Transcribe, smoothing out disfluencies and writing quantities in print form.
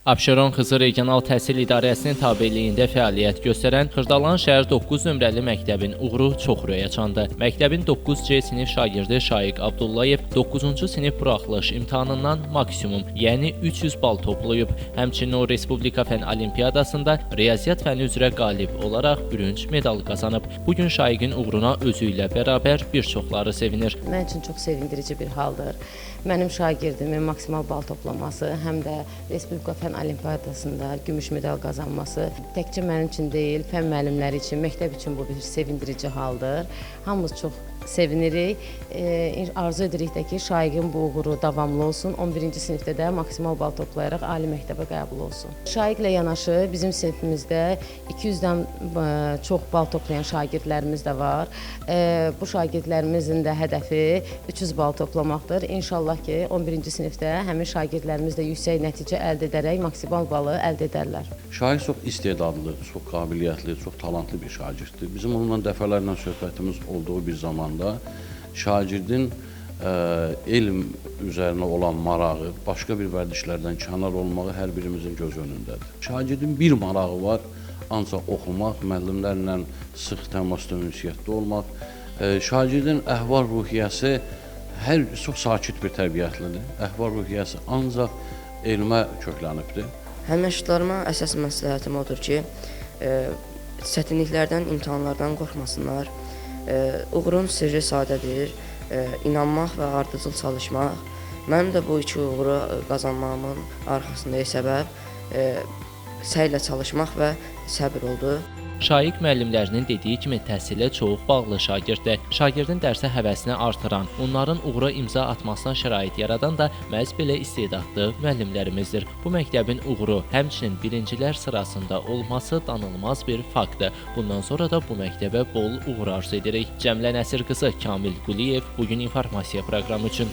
Abşeron Xüsusi Regional Təhsil İdarəsinin tabeliyində fəaliyyət göstərən Xırdalan şəhər 9 nömrəli məktəbin uğuru çox ürəkaçandı. Məktəbin 9C sinif şagirdi Şaiq Abdullayev 9-cu sinif buraxılış imtahanından maksimum, yəni 300 bal toplayıb. Həmçinin o Respublika Fənn Olimpiyadasında riyaziyyat fənni üzrə qalib olaraq bürünc medal qazanıb. Bu gün Şaiqin uğuruna özü ilə bərabər bir çoxları sevinir. Mən üçün çox sevindirici bir haldır. Mənim şagirdimin maksimal bal toplaması, həm də Respublika Fənn Olimpiyadasında gümüş medal qazanması təkcə mənim üçün deyil, fənn müəllimləri üçün, məktəb üçün bu bir sevindirici haldır. Hamımız çox sevinirik. Arzu edirik də ki, Şaiqin bu uğuru davamlı olsun. 11-ci sinifdə də maksimal bal toplayaraq ali məktəbə qəbul olsun. Şaiqlə yanaşı bizim sinifimizdə 200-dən çox bal toplayan şagirdlərimiz də var. Bu şagirdlərimizin də hədəfi 300 bal toplamaqdır. İnşallah ki, 11-ci sinifdə həmin şagirdlərimiz də yüksək nəticə əldə edərək maksimal balı əldə edərlər. Şaiq çox istedadlı, çox qabiliyyətli, çox talantlı bir şagirddir. Bizim onunla dəfələrlə söhbətimiz olduğu bir zamanda şagirdin elm üzərinə olan marağı, başqa bir vərdişlərdən kənar olmağı hər birimizin göz önündədir. Şagirdin bir marağı var, ancaq oxumaq, müəllimlərlə sıx təmasda, ünsiyyətdə olmaq. Şagirdin əhval-ruhiyyəsi çox sakit bir təbiətlidir. Əhval-ruhiyyəsi ancaq elmə köklənibdir. Həmyaşıdlarıma əsas məsləhətim odur ki, çətinliklərdən, imtahanlardan qorxmasınlar. Uğurun sirri sadədir, inanmaq və ardıcıl çalışmaq. Mənim də bu iki uğuru qazanmağımın arxasında səbəb səylə çalışmaq və səbir oldu. Şaiq müəllimlərinin dediyi kimi təhsilə çox bağlı şagirddir. Şagirdin dərsə həvəsini artıran, onların uğura imza atmasına şərait yaradan da məhz belə istedadlı müəllimlərimizdir. Bu məktəbin uğuru həmçinin birincilər sırasında olması danılmaz bir faktdır. Bundan sonra da bu məktəbə bol uğur arzu edirik. Cəmlə Nəsir qızı, Kamil Quliyev, Bu gün informasiya proqramı üçün.